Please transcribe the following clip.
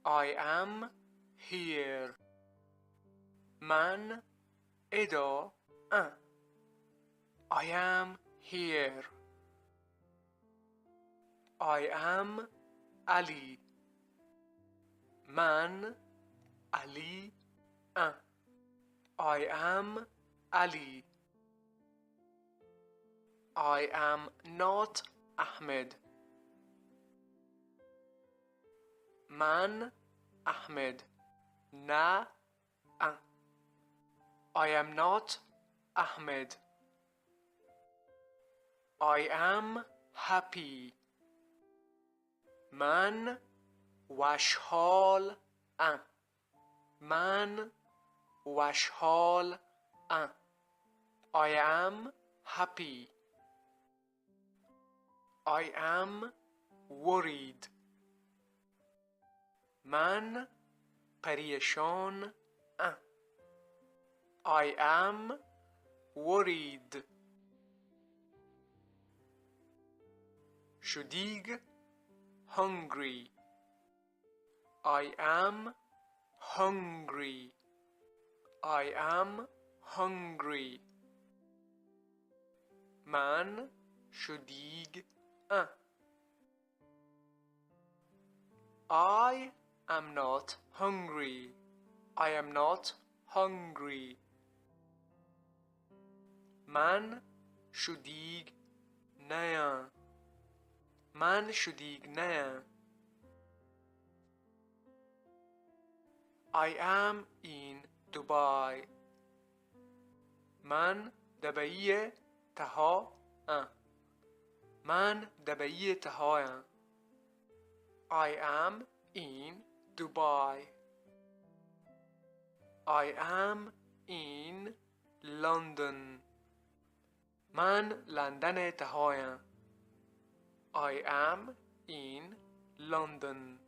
I am here. من ادا آں. I am here. I am Ali. من علی آں. I am Ali. I am not Ahmed. من احمد نه آں. I am not Ahmed. I am happy. من وشحال آں. من وشحال آں. I am happy. I am worried. من پریشان آں. I am worried. شدیگ hungry. I am hungry. I am hungry. من شدیگ آں. I am not hungry. I am not hungry. من شدیگ نیاں. من شدیگ نیاں. I am in Dubai. من دبئی ءِ تہا آں. من دبئی ءِ تہا آں. I am in Dubai. I am in London. من لندن ءِ تہا آں. I am in London.